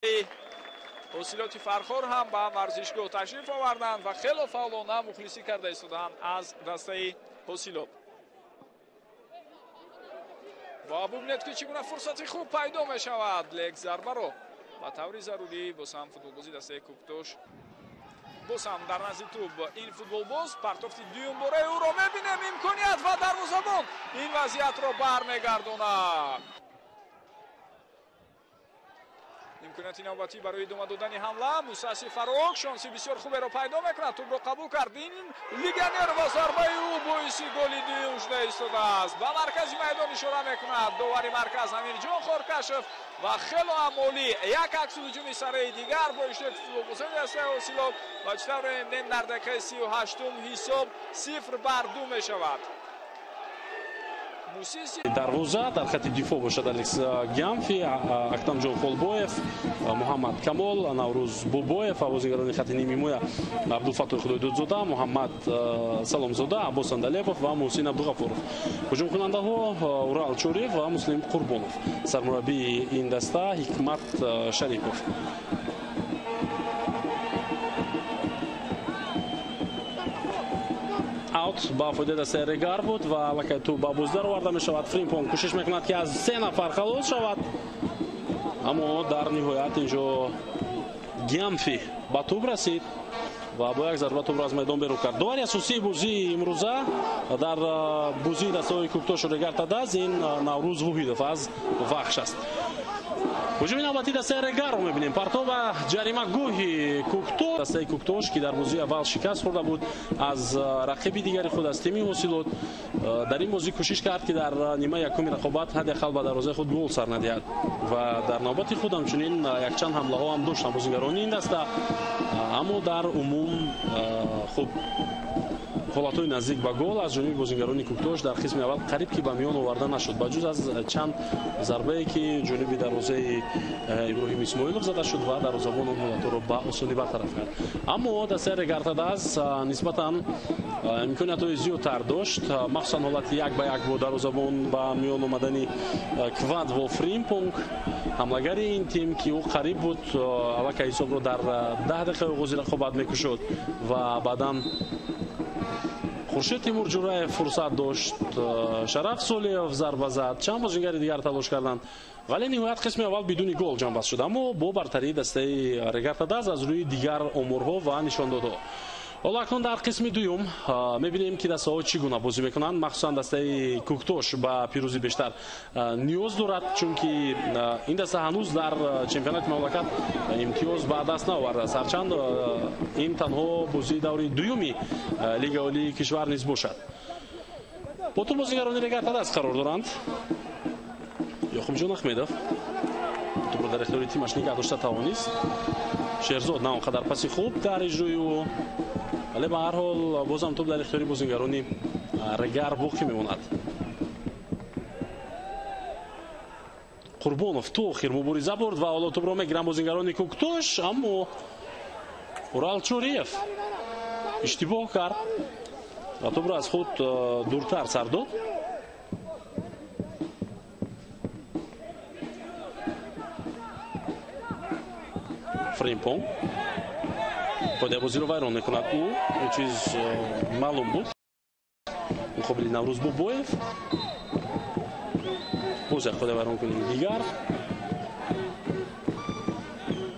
Ҳосилоти Фархор ҳам ба варзишгоҳ ташриф оварданд ва хело фаъолона мухлисӣ карда истоданд аз дастаи Ҳосилот. Ва бубинед, ки чӣ гуна фурсати хуб пайдо мешавад. Лек зарбаро ба таври зарурӣ боз ҳам футболбози дастаи Кӯктош, боз ҳам дар назди тӯб ин футболбоз, партофти дуюмбораи ӯро мебинем, имконият ва дарвозабон ин вазъиятро бармегардонад. Имконияти навбатӣ барои идома додани ҳамла. Мусаси Фаруқ шонси бисёр хуберо пайдо мекунад, тӯбро қабул кард. Ин легионер ва зарбаи ӯ боиси голи дуюм шуда истодааст. Ба маркази майдон ишора мекунад довари марказ Амирҷон Хоркашев ва хело ҳам олӣ як акси ҳуҷуми сараи дигар бо иштироки футболбозони дастаи Ҳосилот ва чӣ тавре мебинем, дар дақиқаи 38-ум ҳисоб 0-2 мешавад. Дарвоза дар хати дифоъ бошад Алекс Гямфи, Актамҷон Холбоев, Муҳаммад Камол, Наврӯз Бобоев ва бозигарони хати нимҳимоя Абдулфаттоҳ Худойдодзода, Муҳаммад Саломзода, Аббос Андалепов ва Муҳсин Абдуғафуров. Ҳуҷумкунандаҳо Урал Чориев ва Муслим Қурбонов. Сармураббии ин даста Ҳикмат Шарипов. Аут ба фоидаи дастаи Регар буд ва аллакай тӯб ба бозӣ дароварда мешавад. Фримпонг кӯшиш мекунад, ки аз се нафар халос шавад, аммо дар ниҳоят инҷо Гямфи ба тӯб расид ва бо як зарба тӯбро аз майдон берун кард. Довари асосии бозии имрӯза дар бозии дастаҳои Кӯктошу Регар Тадаз ин Наврӯз Воҳидов аз Вахш аст. Ҳуҷуми навбатии дастаи Регарро мебинем. Партов ба ҷаримагоҳи Кӯктош. Дастаи Кӯктош, ки дар бозии аввал шикаст хӯрда буд аз рақиби дигари худ, аз тими Ҳосилот, дар ин бозӣ кӯшиш кард, ки дар нимаи якуми рақобат ҳадди ақал ба дарвозаи худ гол сар надиҳад ва дар навбати худ ҳамчунин якчанд ҳамлаҳо ҳам доштанд бозигарони ин даста, аммо дар умум хуб ҳолатҳои наздик ба гол аз ҷониби бозигарони Кӯктош дар қисми аввал қариб ки ба миён оварда нашуд, ба ҷуз аз чанд зарбае, ки ҷониби дарвозаи Иброҳим Исмоилов зада шуд ва дарвозабон он ҳолатҳоро ба осонӣ бартараф кард. Аммо дастаи Регар-ТадАЗ нисбатан имкониятҳои зиёдтар дошт, махсусан ҳолати як ба як бо дарвозабон ба миён омадани Квадво Фримпонг, ҳамлагари ин тим, ки ӯ қариб буд аллакай ҳисобро дар 10 дақиқаи оғози рақобат мекушод ва баъдан Хуршед Тимур Ҷураев фурсат дошт, Шараф Солиев зарба зад, чанд бозигари дигар талош карданд, вале ниҳоят қисми аввал бидуни гол ҷамъбаст шуд, аммо бо бартарии дастаи Регар-ТадАЗ аз рӯи дигар оморҳо ва нишондодҳо. Ҳоло акнун дар қисми дуюм мебинем, ки дастаҳо чӣ гуна бозӣ мекунанд. Махсусан дастаи Кӯктош ба пирӯзӣ бештар ниёз дорад, чунки ин даста ҳанӯз дар чемпионати мамлакат имтиёз ба даст наовардааст, ҳарчанд ин танҳо бозии даври дуюми Лигаи олии кишвар низ бошад. Бо тӯб бозигарони Регар-ТадАЗ қарор доранд. Ёқубҷон Аҳмедов тӯбро дар ихтиёри тимаш нигаҳ дошта тавонист. Шерзод на он қадар паси хуб дар иҷрои ӯ, вале ба ҳар ҳол бозам тӯб дар ихтиёри бозигарони Регар боқӣ мемонад. Қурбонов то охир мубориза бурд ва ҳоло тӯбро мегиранд бозигарони Кӯктош, аммо Урал Чориев иштибоҳ кард ва тӯбро аз худ дуртар сар дод. Фримпонг қоидабозиро вайрон мекунад. Ӯ ин чиз маълум буд. Муқобили Наврӯз Бобоев боз як қоидавайронкунии дигар.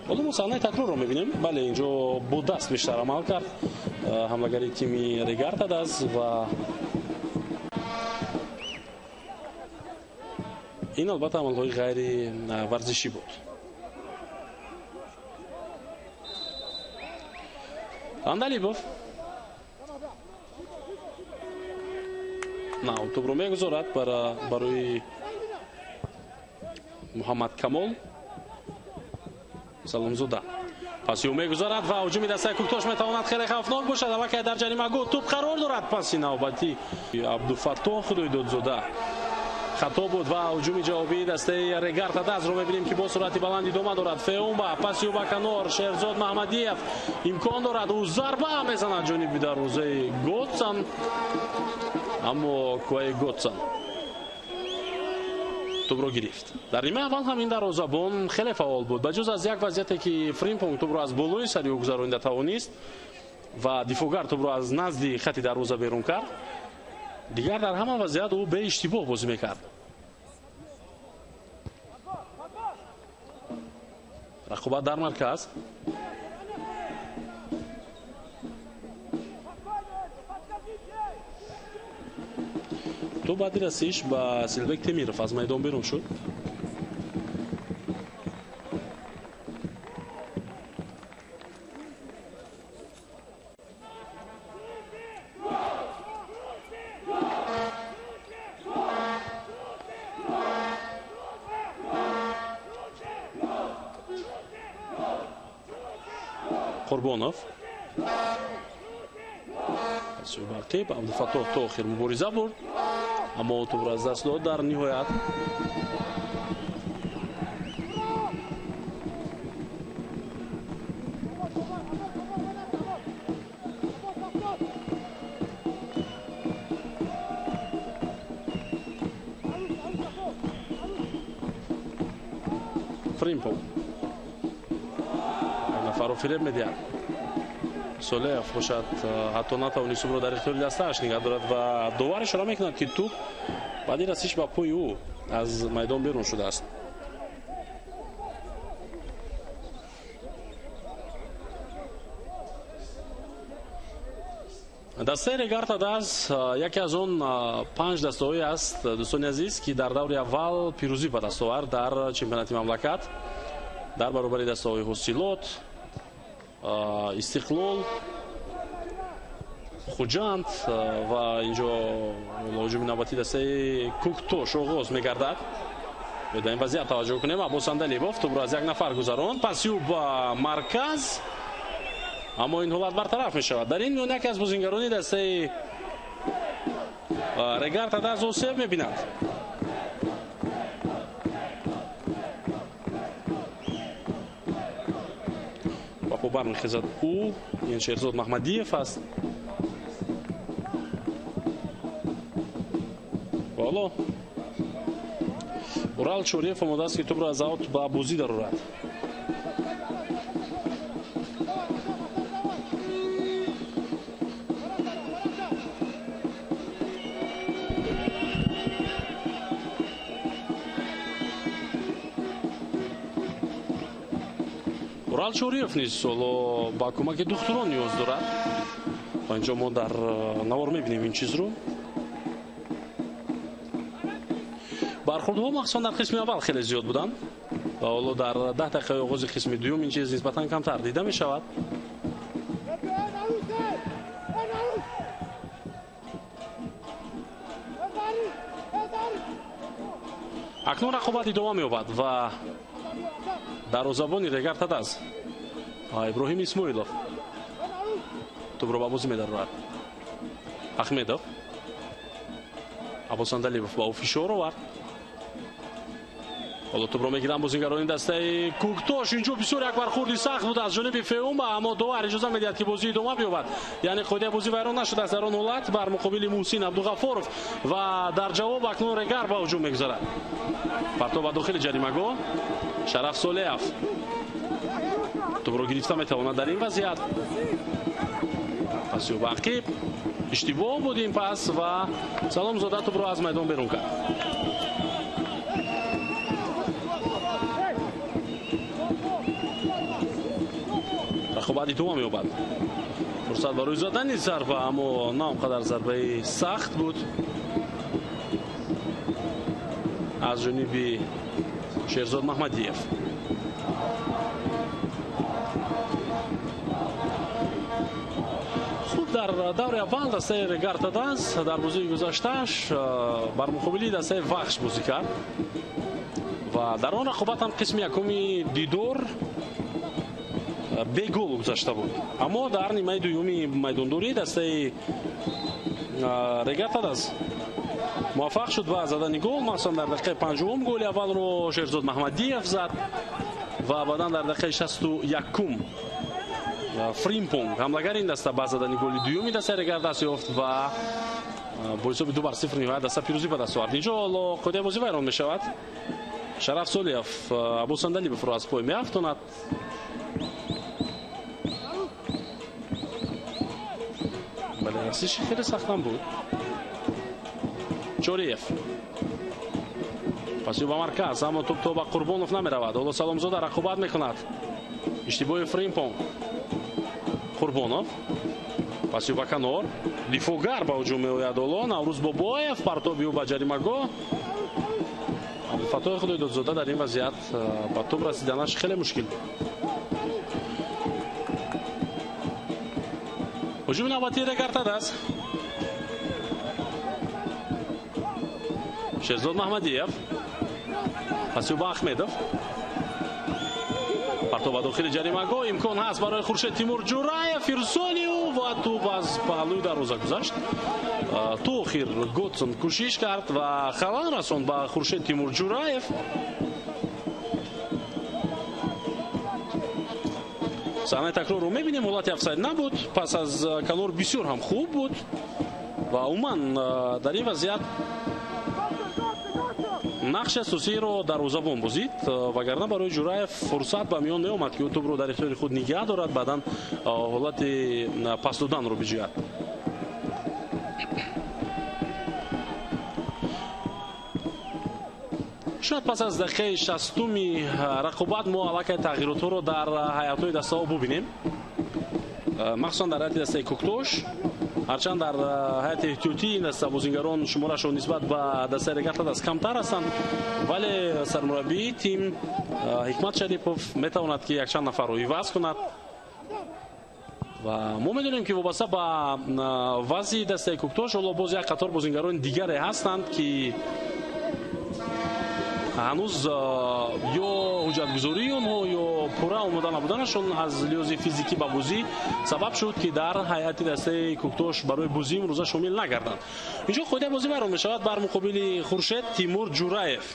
Ҳоло мо саҳнаи такрорро мебинем. Бале, инҷо бо даст бештар амал кард ҳамлагари тими Регар-ТадАЗ ва ин албатта амалҳои ғайриварзишӣ буд. Андалипов на тӯбро мегузорад барои Муҳаммад Камол Саломзода. Паси ӯ мегузорад ва ҳуҷуми дастаи Кӯктош метавонад хеле хавфнок бошад. Аллакай дар ҷаримагоҳ тӯб қарор дорад. Паси навбатӣ Абдуфаттоҳ Худойдодзода хато буд ва ҳуҷуми ҷавобии дастаи Регар-ТадАЗро мебинем, ки бо суръати баланд идома дорад. Феумба паси ӯ ба канор, Шерзод Маҳмадиев имкон дорад, ӯ зарба мезанад ҷониби дарвозаи Готсан, аммо Куаи Готсан Тӯбро гирифт. Дар нимаи аввал ҳам ин дарвозабон хеле фаъол буд. Ба ҷуз аз як вазъияте ки Фримпонг тӯбро аз болои сари ӯ гузаронида тавонист ва дифоъгар тӯбро аз назди хати дарвоза берун кард, дигар дар ҳама вазъият ӯ беиштибоҳ бозӣ мекард. Рақобат дар марказ. Тӯб баъди расиш ба Силбек Темиров аз майдон берун шуд. Қурбонов сӯи барқиб Абдуфаттоҳ то охир мубориза бурд, аммо тӯбро аз даст дод. Дар ниҳоят Фримпонг нафарро фиреб медиҳад. Солеев бошад ҳатто натавонист тӯбро дар ихтиёри дастааш нигаҳ дорад ва довар ишора мекунад, ки тӯб баъди расиш ба пои ӯ аз майдон берун шудааст. Дастаи Регар Тадаз яке аз он 5 дастаҳое аст, дӯстони азиз, ки дар даври аввал пирӯзӣ ба даст овард дар чемпионати мамлакат дар баробари дастаҳои Ҳосилот, Истиқлол, Хуҷанд ва инҷо ҳуҷуми навбатии дастаи Кӯктош оғоз мегардад. Дар ин вазъият таваҷҷӯҳ кунем. Аббос Андалибов тӯбро аз як нафар гузаронд, паси ӯ ба марказ, аммо ин ҳолат бартараф мешавад. Дар ин миён яке аз бозингарони дастаи Регар Тадаз осеб мебинад. Ба по бармехезад ӯ, ин Шерзод Маҳмадиев аст. Ҳоло Урал Чориев омода аст, ки тӯбро аз аут ба бозӣ дарорад. Урал Чориев низ ҳоло ба кӯмаки духтурон ниёз дорад ва инҷо мо дар навор мебинем ин чизро. Бархӯрдҳо махсусан дар қисми аввал хеле зиёд буданд ва ҳоло дар 10 дақиқаи оғози қисми дуюм ин чиз нисбатан камтар дида мешавад. Акнун рақобат идома меёбад ва дарвозабони Регар Тадаз Иброҳим Исмоилов тӯбро ба бозӣ медарорад. Ахмедов, Аббос Андалибов ба ӯ фишор овард. Ҳоло тӯбро мегиранд бозингарони дастаи Кӯктош. Инҷо бисёр як бархӯрди сахт буд аз ҷониби Феумба, аммо довар иҷоза медиҳад, ки бозӣ идома биёбад. Яъне қоидаи бозӣ вайрон нашудааст дар он ҳолат бар муқобили Муҳсин Абдуғаффоров ва дар ҷавоб акнун Регар ба ҳуҷум мегузарад. Партов ба дохили ҷаримагоҳ. Шараф Солеев тӯбро гирифта метавонад дар ин вазъият. Паси ӯ ба ақиб иштибоҳ буд ин пас ва Саломзода тӯбро аз майдон берун кард. Рақобат идома меёбад. Фурсат барои задани зарба, аммо на он қадар зарбаи сахт буд аз ҷониби Шерзод Маҳмадиев. Хуб, дар даври аввал дастаи Регар Тадаз дар бозии гузаштааш бар муқобили дастаи Вахш бозӣ кард ва дар он рақобат ҳам қисми якуми дидор бегол гузашта буд, аммо дар нимаи дуюми майдондорӣ дастаи Регар Тадаз муваффақ шуд ба задани гол. Махсусан дар дақиқаи 5 голи аввалро Шерзод Маҳмадиев зад ва баъдан дар дақиқаи 61 Фримпонг ҳамлагари ин даста ба задани голи дуюми дастаи Регар даст ёфт ва Бо ҳисоби 2-0 ниҳоят даста пирӯзӣ ба даст овард. Инҷо ҳоло қоидаи бозӣ вайрон мешавад. Шараф Солиев Абу Сандалибовро аз пой меафтонад. Бале, расиши хеле сахтам буд. Чориев паси ба марказ, аммо тӯб то ба Қурбонов намеравад. Ҳоло Саломзода рақобат мекунад. Иштибоҳи Фримпонг. Қурбонов паси ба канор. Дифоъгар ба ҳуҷум меояд ҳоло. Наврӯз Бобоев партоби ӯ ба ҷаримагоҳ. Абдулфаттоҳи Худойдодзода дар ин вазъият ба тӯб расиданаш хеле мушкил. Ҳуҷуми навбатии Регар ТадАЗ. Шерзод Маҳмадиев паси ба Ахмедов. Партоб ба дохили ҷаримагоҳ. Имкон ҳаст барои Хуршед Тимур Ҷураев. Ирсоли ӯ ва тӯб аз паҳлӯи дарвоза гузашт. То охир Готсон кӯшиш кард ва халал расонд ба Хуршед Тимур Ҷураев. Саҳнаи такрорро мебинем. Ҳолати офсайд набуд. Пас аз канор бисёр ҳам хуб буд ва умуман дар ин вазъият нақши асосиро дарвозабон бозид, вагарна барои Ҷураев фурсат ба миён меомад, ки ӯ тӯбро дар ихтиёри худ нигаҳ дорад, баъдан ҳолати пас доданро биҷӯяд. Шояд пас аз дақиқаи 60-уми рақобат мо аллакай тағйиротҳоро дар ҳайатҳои дастаҳо бубинем, махсусан дар ҳайати дастаи Кӯктош. Ҳарчанд дар ҳайати эҳтиётии ин даста бозингарон шуморашон нисбат ба дастаи Регар ТадАЗ камтар ҳастанд, вале сармураббии тим Ҳикмат Шарипов метавонад, ки якчанд нафарро иваз кунад. Ва мо медонем, ки вобаста ба вазъи дастаи Кӯктош ҳоло боз як қатор бозингарони дигаре ҳастанд, ки ҳанӯз ё ҳуҷҷатгузории онҳо ё пурра омода набуданашон аз лиҳози физикӣ ба бозӣ сабаб шуд, ки дар ҳайати дастаи Кӯктош барои бозии имрӯза шомил нагарданд. Инҷо қоидаи бозӣ вайрон мешавад бар муқобили Хуршед Тимур Ҷураев.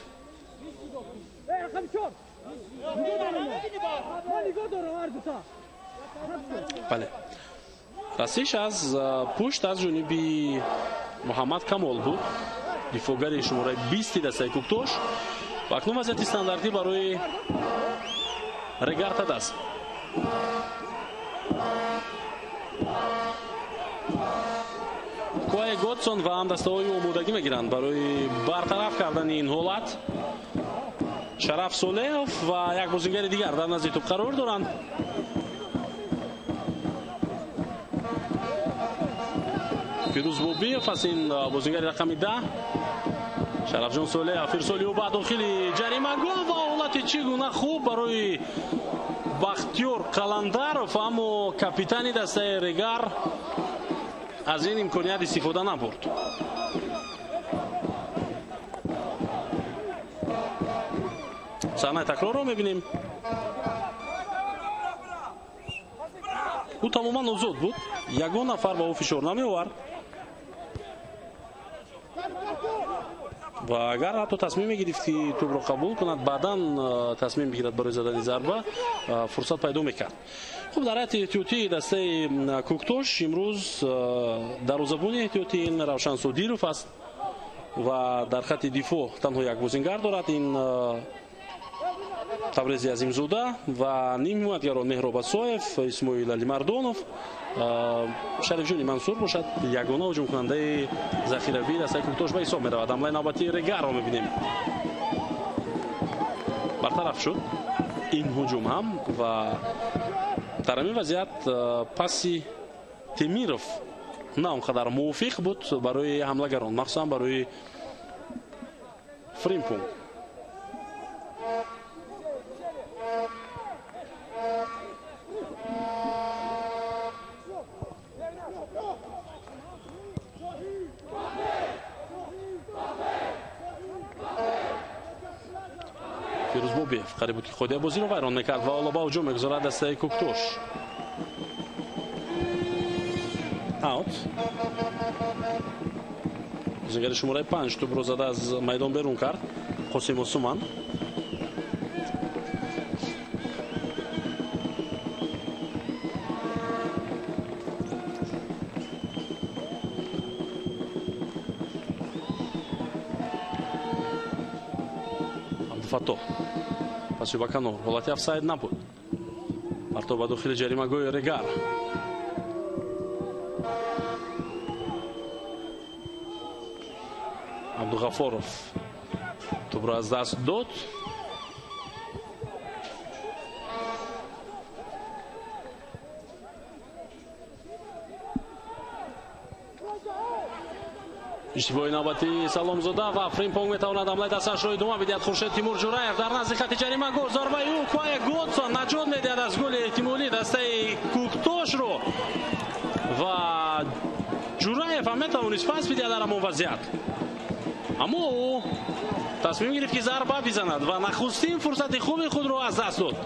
Бале, расиш аз пушт аз ҷониби Муҳаммад Камол буд, дифоъгари шумораи 20 дастаи Кӯктош. Ва акнун вазъияти стандартӣ барои Регар ТадАЗ. Куай Готсон ва ҳамдастаҳои омодагӣ мегиранд барои бартараф кардани ин ҳолат. Шараф Солеҳов ва як бозингари дигар дар назди тӯб қарор доранд. Фирӯз Бобиев аз ин бозингари рақами 10. Шарафҷон Солеҳов ирсоли ӯ ба дохили ҷаримагоҳ ва ҳолати чӣ гуна хуб барои Бахтиёр Қаландаров, аммо капитани дастаи Регар аз ин имконият истифода набурд. Саҳнаи такрорро мебинем. Ӯ тамоман озод буд, ягон нафар ба ӯ фишор намеовард. Ва агар ҳатто тасмим мегирифт, ки тӯбро қабул кунад, баъдан тасмим бигирад барои задани зарба, фурсат пайдо мекард. Хуб, дар ҳайати эҳтиётии дастаи Кӯктош имрӯз дарвозабони эҳтиётии ин Равшан Содиров аст ва дар хатти дифоъ танҳо як бозингар дорад, ин Табрези Азимзода ва ним ҳимоятгарон Меҳроб Асоев, Исмоил Алимардонов, Шарифҷони Мансур бошад ягона ҳуҷумкунандаи захиравии дастаи Кӯктош ба ҳисоб меравад. Ҳамлаи навбатии Регарро мебинем. Бартараф шуд ин ҳуҷум ҳам ва дар ҳамин вазъият паси Темиров на он қадар мувофиқ буд барои ҳамлагарон, махсусан барои Фримпунг. Фирӯз Бобиев қариб буд, ки қоидаи бозиро вайрон мекард ва ҳоло ба ҳуҷум мегузорад дастаи Кӯктош. Аут. Бозингари шумораи 5 тӯбро зада аз майдон берун кард Қосим Осуман. Абдуфаттоҳ паси ба канор, ҳолати офсайд набуд. Партоб ба дохили ҷаримагоҳи Регар. Абдуғафоров тӯбро аз даст дод. Иштибоҳи навбатии Саломзода ва Фримпонг метавонад ҳамлаи дасташро идома бидиҳад. Хуршед Тимур Ҷураев дар назди хати ҷаримагоҳ, зарбаи ӯ Квае Годсон наҷот медиҳад аз голи эҳтимолӣ дастаи Куктошро ва Ҷураев ҳам метавонист пас бидиҳад дар ҳамон вазъият, аммо ӯ тасмим гирифт ки зарба бизанад ва нахустин фурсати хуби худро аз даст дод.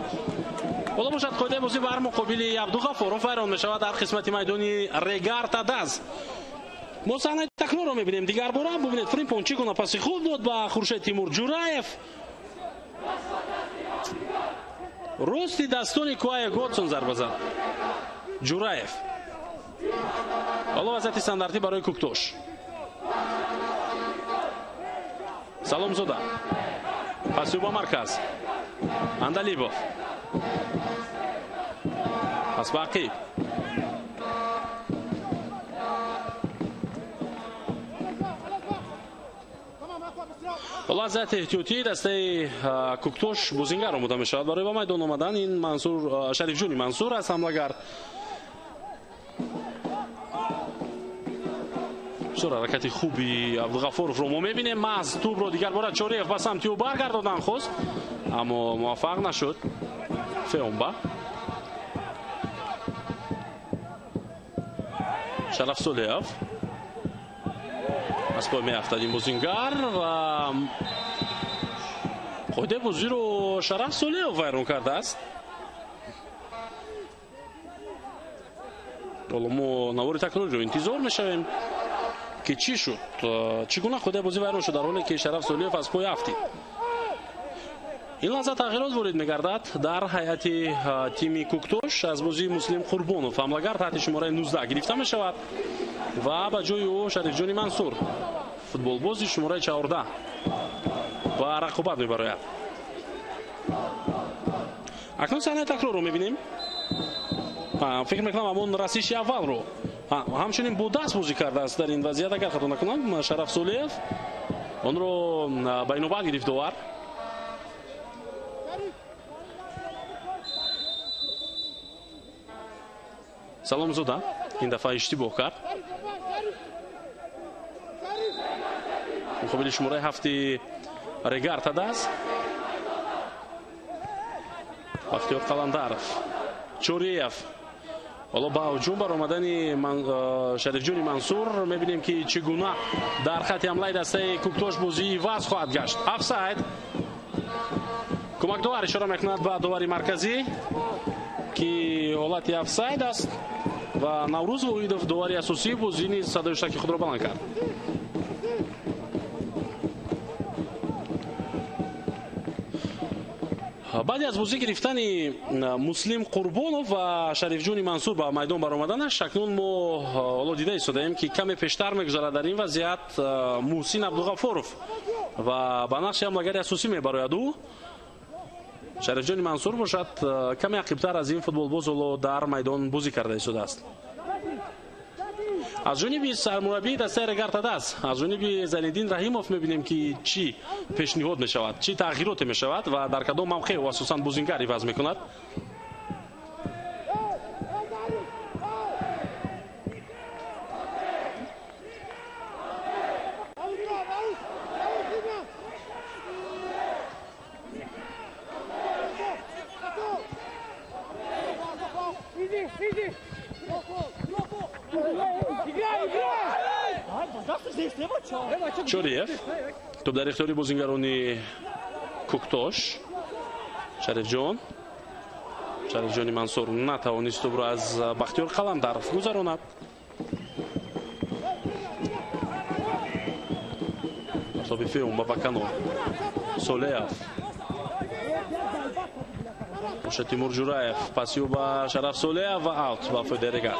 Ҳоло бошад қоидаи бозӣ бар муқобили Абдуғафоров вайрон мешавад дар қисмати майдони Регар Тадаз. Мо саҳнаи такрорро мебинем дигар бора. Бубинед, Фримпонг чӣ гуна паси хуб дод ба Хуршед Тимур Ҷураев. Рости дастони Квае Годсон зарба зад Ҷураев. Ҳоло вазъияти стандартӣ барои Куктош. Саломзода паси ба марказ, Андалибов пас ба ақиб. Вазъияти эҳтиётии дастаи Куктош бозингар омода мешавад барои ба майдон омадан. Ин Мансур, Шарифҷони Мансур аст ҳамлагар. Бисёр ҳаракати хуби Абдуғафоровро мо мебинем. Маҳз тӯбро дигар бора Чориев ба самти ӯ баргардодан хост, аммо муваффақ нашуд. Феомба, Шараф Солеев аз пой меафтад ин бозингар ва қоидаи бозиро Шараф Солеев вайрон кардааст. Ҳоло мо навори такрориро интизор мешавем ки чӣ шуд, чӣ гуна қоидаи бозӣ вайрон шуд дар ҳоле ки Шараф Солеев аз пой афтид. Ин лаҳза тағйирот ворид мегардад дар ҳайати тими Куктош. Аз бозии Муслим Қурбонов ҳамлагар таҳти шумораи 19 гирифта мешавад ва ба ҷои ӯ Шарифҷони Мансур футболбози шумораи 14 ба рақобат мебарояд. Акнун саҳнаи такрорро мебинем. Фикр мекунам ҳамон расиши аввалро ҳамчунин бо даст бозӣ кардааст дар ин вазъият, агар хато накунам Шараф Солеев онро ба инобат гирифт довар. Саломзода ин дафъа иштибоҳ кард. Муқобили шумораи 7 Регар Тадаз. Бахтиёр Қаландаров, Чориев. Ҳоло ба ҳуҷум баромадани Шарифҷони Мансур мебинем ки чӣ гуна дар хати ҳамлаи дастаи Куктош бозӣ иваз хоҳад гашт. Офсайд. Кӯмакдовар ишора мекунад ба довари марказӣ ки ҳолати офсайд аст ва Наврӯз Воҳидов довари асосии бозӣ низ садои шаки худро баланд кард. Баъди аз бозӣ гирифтани Муслим Қурбонов ва Шарифҷони Мансур ба майдон баромаданаш, акнун мо ҳоло дида истодаем ки каме пештар мегузарад дар ин вазъият Муҳсин Абдуғафоров ва ба нақши ҳамлагари асосӣ мебарояд ӯ. Шарифҷони Мансур бошад каме ақибтар аз ин футболбоз ҳоло дар майдон бозӣ карда истодааст. Аз ҷониби сармураббии дастаи Регар Тадаз, аз ҷониби Зайниддин Раҳимов мебинем ки чӣ пешниҳод мешавад, чӣ тағйироте мешавад ва дар кадом мавқеъ ӯ асосан бозингар иваз мекунад. Чориев тӯб дар ихтиёри бозингарони Куктош. Шарифҷон, Шарифҷони Мансур натавонист тӯбро аз Бахтиёр Қаландаров гузаронад. Тоби Феум ба канор. Солеев, Хуршед Тимур Ҷураев паси ӯ ба Шараф Солеев ва аут ба фоидаи Регар.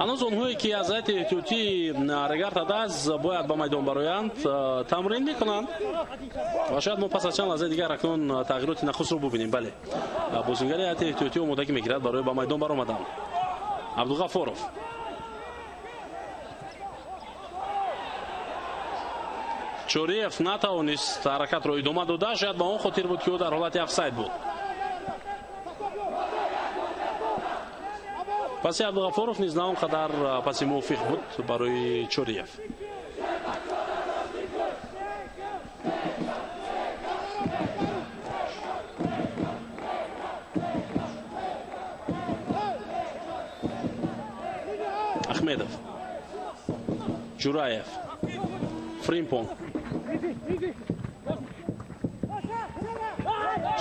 Ҳанӯз онҳое ки аз ҳайати эҳтиётии Регар Тадаз бояд ба майдон бароянд, тамрин мекунанд ва шояд мо пас аз чанд лаҳзаи дигар акнун тағйироти нахустро бубинем. Бале, бозингари ҳайати эҳтиётӣ омодагӣ мегирад барои ба майдон баромадан. Абдуғаффоров. Чориев натавонист ҳаракатро идома дода, шояд ба он хотир буд, ки ӯ дар ҳолати офсайд буд. Паси Абдуғаффоров низ на он қадар паси мувофиқ буд барои Чориев. Ахмедов, Ҷураев, Фримпонг,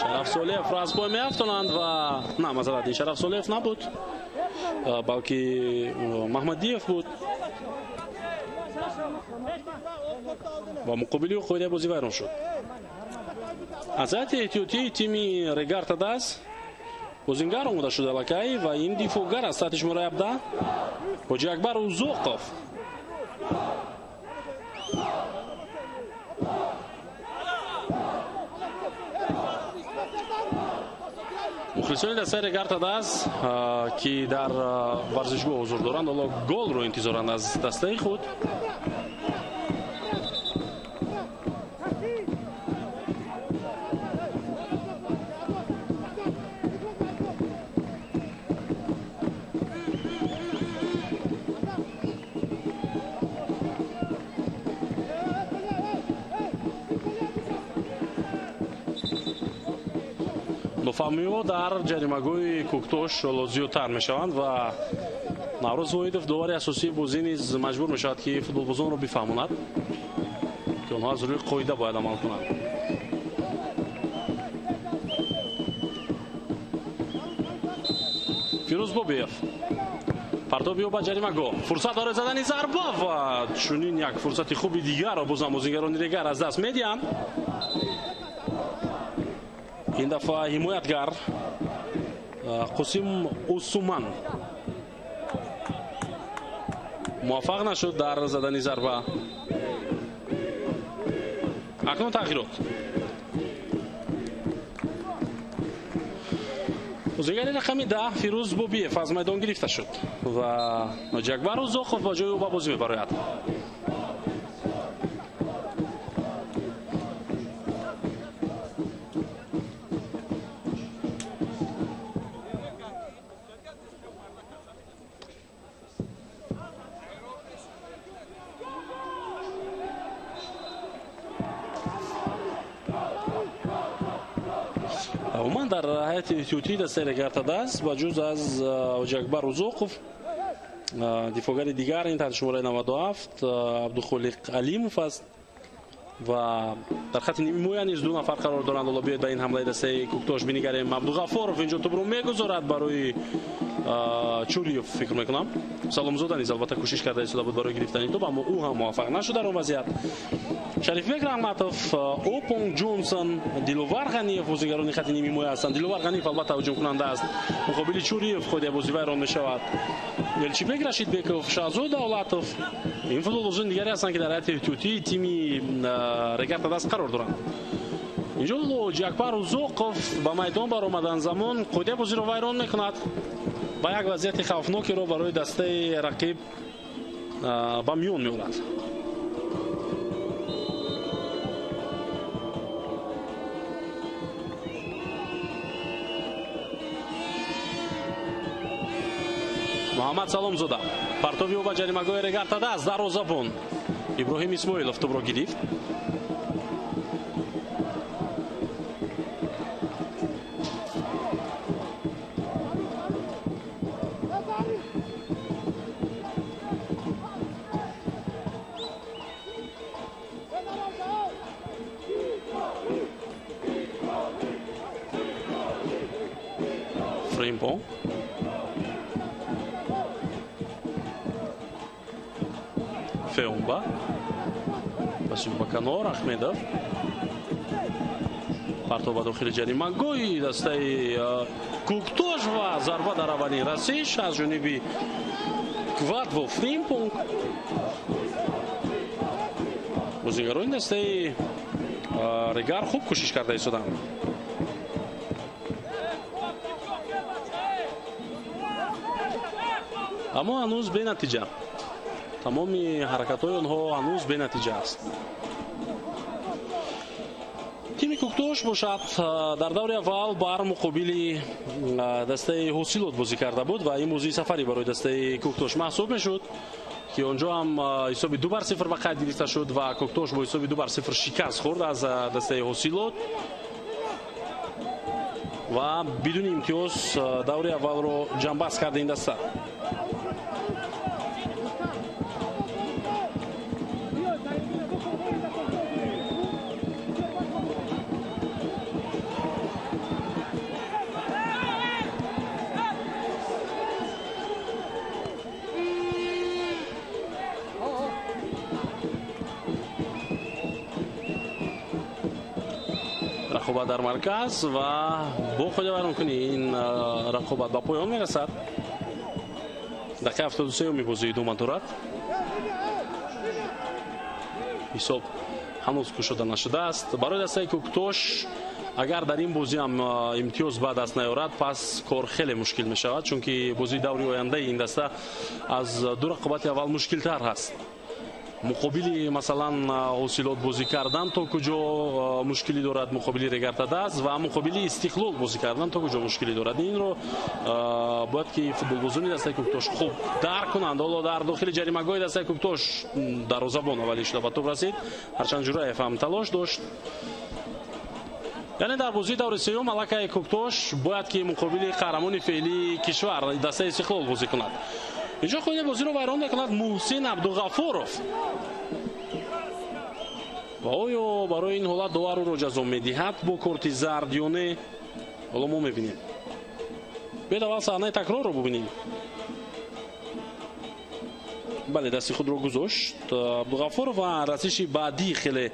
Шараф Солиев аз пой меафтонанд ва на, мазарат, ин Шараф Солиев набуд, балки Маҳмадиев буд ва муқобили ӯ қоидаи бозӣ вайрон шуд. Аз ҳайати эҳтиётии тими Регар Тадаз бозингар омода шуд аллакай ва ин дифоъгар аз таҳти шумораи 17 Ҳоҷи Акбар Узоқов. Мухлисони дастаи Регар Тадаз, ки дар варзишгоҳ ҳузур доранд, ҳоло голро интизоранд аз дастаи худ. Нофаҳмиҳо дар ҷаримагоҳи Кӯктош ҳоло зиёдтар мешаванд ва Наврӯз Воҳидов, довари асосии бозӣ, низ маҷбур мешавад, ки футболбозонро бифаҳмонад, ки онҳо аз рӯи қоида бояд амал кунанд. Фирӯз Бобиев партоби ӯ ба ҷаримагоҳ, фурсат барои задани зарба ва чунин як фурсати хуби дигарро бозам бозингарони Регар аз даст медиҳанд. Ин дафъа ҳимоятгар Қосим Усуман муваффақ нашуд дар задани зарба. Акнун тағйирот. Бозингари рақами 10 Фирӯз Бобиев аз майдон гирифта шуд ва Ҳоҷи Акбар Узоқов ба ҷои ӯ ба бозӣ мебарояд. Умуман дар ҳайати эҳтиётии дастаи Регар Тадаз ба ҷуз аз Ҳоҷи Акбар Узоқов дифоъгари дигар ин таҳти шумораи 97 Абдухолиқ Алимов аст ва дар хати нимҳимоя низ ду нафар қарор доранд. Ҳоло биёед ба ин ҳамлаи дастаи Кӯктош бинигарем. Абдуғаффоров инҷо тӯбро мегузорад барои Чуриев, фикр мекунам. Саломзода низ албатта кӯшиш карда истода буд барои гирифтани тӯб, аммо ӯ ҳам муваффақ нашуд дар он вазъият. Шарифбек Раҳматов, Опонг Ҷонсон, Диловар Ғаниев бозигарони хати нимҳимоя ҳастанд. Диловар Ғаниев албатта ҳуҷумкунанда аст. Муқобили Чуриев қоидаи бозӣ вайрон мешавад. Элчибек Рашидбеков, Шаҳзод Давлатов ин футболбозони дигаре ҳастанд, ки дар ҳайати эҳтиётии тими Регар Тадаз қарор доранд. Инҷо Ҳоҷи Акбар Узоқов ба майдон баромадан замон қоидаи бозиро вайрон мекунад ва як вазъияти хавфнокеро барои дастаи рақиб ба миён меорад. Муҳаммад Саломзода партоби ӯ ба ҷаримагоҳи Регар Тадаз, дарвозабон Иброҳим Исмоилов тӯбро гирифт. Фримпонг, Феумба, паси ба канор, Ахмедов, Партов ба дохили ҷаримагоҳи дастаи Куктош ва зарба дар аввалин расиш аз ҷониби Квадво Фримпонг. Бозигарони дастаи Регар хуб кӯшиш карда истоданд. Аммо ҳанӯз бенатиҷа. Тамоми ҳаракатҳои онҳо ҳанӯз бенатиҷа аст. Тими Куктош бошад дар даври аввал бар муқобили дастаи Ҳосилот бозӣ карда буд ва ин бозии сафарӣ барои дастаи Куктош маҳсуб мешуд, ки онҷо ҳам ҳисоби 2-0 ба қайд гирифта шуд ва Куктош бо ҳисоби 2-0 шикаст хӯрд аз дастаи Ҳосилот ва бидуни имтиёз даври аввалро ҷамъбаст кард ин даста. Рақобат дар марказ ва бо худовайронкунӣ ин рақобат ба поён мерасад. Дақиқаи 73-уми бозӣ идома дорад. Ҳисоб ҳанӯз кушода нашудааст. Барои дастаи Куктош агар дар ин бозӣ ҳам имтиёз ба даст наёрад, пас кор хеле мушкил мешавад, чунки бозии даври ояндаи ин даста аз ду рақобати аввал мушкилтар ҳаст. Муқобили масалан Ҳосилот бозӣ кардан то куҷо мушкилӣ дорад, муқобили Регар-ТадАЗ ва муқобили Истиқлол бозӣ кардан то куҷо мушкилӣ дорад. Инро бояд ки футболбозони дастаи Куктош хуб дарк кунанд. Ҳоло дар дохили ҷаримагоҳи дастаи Куктош дарвозабон аввалин шуда ба тӯб расид. Ҳарчанд Ҷураев ҳам талош дошт. Яъне дар бозии даври сеюм аллакай Куктош бояд ки муқобили қаҳрамони феълии кишвар дастаи Истиқлол бозӣ кунад. Инҷо худи бозиро вайрон мекунад Муҳсин Абдуғафуров. Ва оё барои ин ҳолат довар ӯро ҷазо медиҳад бо корти зард ё не? Ҳоло мо мебинем. Биёед аввал саҳнаи такрорро бубинем. Бале, дасти худро гузошт Абдуғафуров ва расиши баъдӣ хеле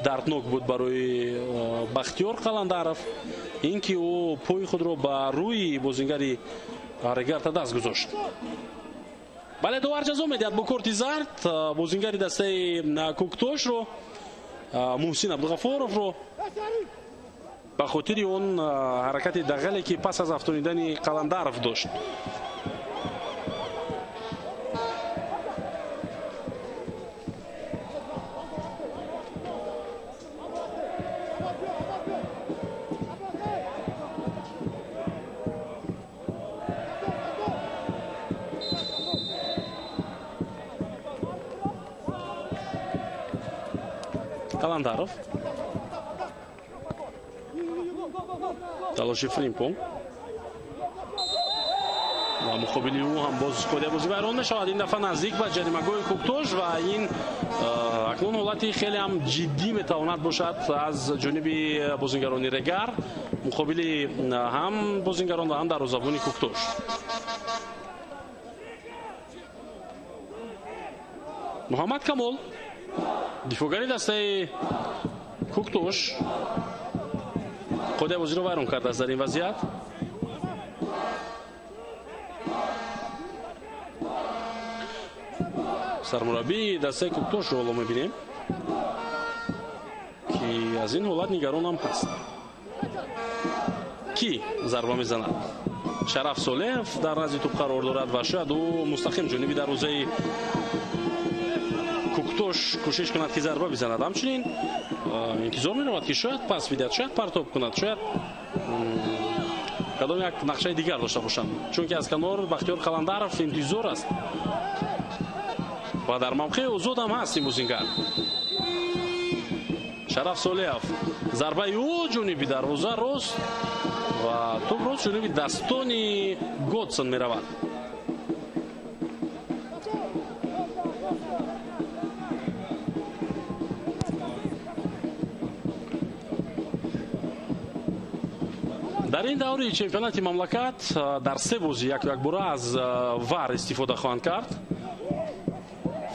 дарднок буд барои Бахтиёр Қаландаров, ин ки ӯ пои худро ба рӯи бозингари Регар-ТадАЗ гузошт. Бале, довар ҷазо медиҳад бо корти зард бозингари дастаи Куктошро, Муҳсин Абдуғафуровро, ба хотири он ҳаракати дағале ки пас аз афтонидани Қаландаров дошт. Қаландаров талоши Фримпонг ва муқобили ӯ ҳам боз қоидаи бозӣ вайрон мешавад. Ин дафъа наздик ба ҷаримагоҳи Куктош ва ин акнун ҳолати хеле ҳам ҷиддӣ метавонад бошад аз ҷониби бозингарони Регар муқобили ҳам бозингарон ва ҳам дарвозабони Куктош. Муҳаммад Камол, дифоъгари дастаи Куктош, қоидаи бозиро вайрон кардааст дар ин вазъият. Сармураббии дастаи Куктошро ҳоло мебинем, ки аз ин ҳолат нигарон ҳам ҳаст. Кӣ зарба мезанад? Шараф Солеев дар назди тӯб қарор дорад ва шояд ӯ мустақим ҷониби дарвозаи Куктош кӯшиш кунад ки зарба бизанад. Ҳамчунин интизор меравад ки шояд пас бидиҳад, шояд партоб кунад, шояд кадом як нақшаи дигар дошта бошанд, чунки аз канор Бахтиёр Қаландаров интизор аст ва дар мавқеи озод ҳам ҳаст ин бозингар. Шараф Солеев, зарбаи ӯ ҷониби дарвоза рост ва тӯб рост ҷониби дастони Годсон меравад. Дар ин даври чемпионати мамлакат дар се бозӣ яку якбора аз ВАР истифода хоҳанд кард.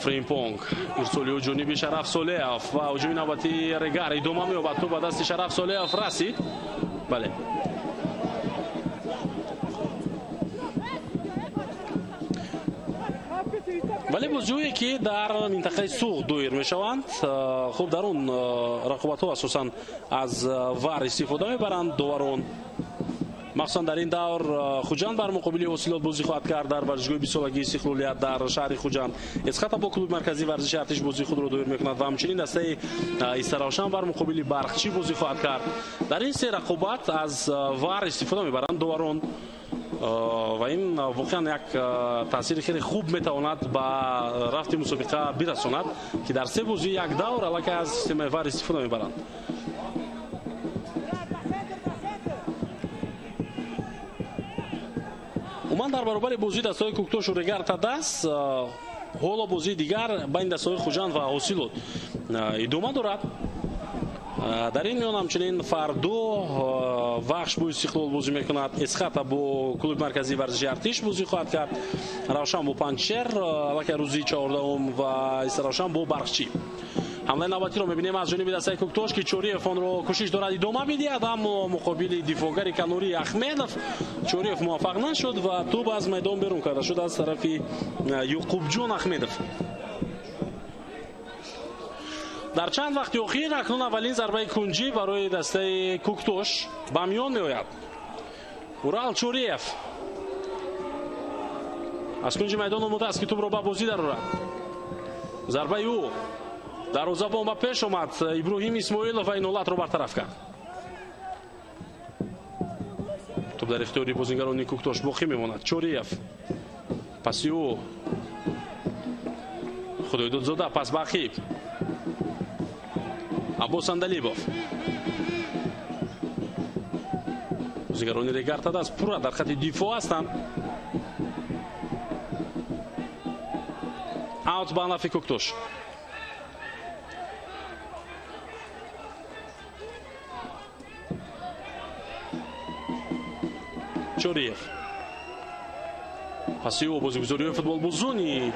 Фримпонг ирсоли ӯ ҷониби Шараф Солеев ва ҳуҷуми навбатии Регар идома меёбад. Тӯб ба дасти Шараф Солеев расид. Бале, вале бозиҳое ки дар минтақаи Суғд доир мешаванд, хуб, дар он рақобатҳо асосан аз ВАР истифода мебаранд доварон. Махсусан дар ин давр Хуҷанд бар муқобили Ҳосилот бозӣ хоҳад кард дар варзишгоҳи бистсолагии истиқлолият дар шаҳри Хуҷанд. Эсхата бо клуби марказии варзиши Артиш бозии худро доир мекунад ва ҳамчунин дастаи Истаравшан бар муқобили Барқчӣ бозӣ хоҳад кард. Дар ин се рақобат аз ВАР истифода мебаранд доварон ва ин воқеан як таъсири хеле хуб метавонад ба рафти мусобиқа бирасонад, ки дар се бозии як давр аллакай аз системаи ВАР истифода мебаранд. Умуман дар баробари бозии дастаҳои Кӯктошу Регар Тадас ҳоло бозии дигар байни дастаҳои Хуҷанд ва Ҳосилот идома дорад. Дар ин миён ҳамчунин фардо Вахш бо Истиқлол бозӣ мекунад, Эсхата бо клуби марказии варзиши Артиш бозӣ хоҳад кард, Равшан бо Панҷшер аллакай рӯзи 14 ва Истаравшан бо Барқчӣ. Ҳамлаи навбатиро мебинем аз ҷониби дастаи Кӯктош, ки Чориев онро кӯшиш дорад идома бидиҳад, аммо муқобили дифоъгари канории Ахмедов Чориев муваффақ нашуд ва тӯб аз майдон берун карда шуд аз тарафи Юқубҷон Ахмедов. Дар чанд вақти охир акнун аввалин зарбаи кунҷӣ барои дастаи Кӯктош ба миён меояд. Урал Чориев аз кунҷи майдон омода аст, ки тӯбро ба бозӣ дарорад. Зарбаи ӯ дарвозабон ба пеш омад. Иброҳим Исмоилов ва ин ҳолатро бартараф кард. Тӯб дар ихтиёри бозингарони Кӯктош боқӣ мемонад. Чориев паси ӯ Худойдодзода, пас ба ақиб Аббос Андалибов. Бозингарони Регар Тадас пурра дар хати дифоъ ҳастанд. Аут ба нафи Кӯктош. Чориев паси ӯ бозигузориҳои футболбозони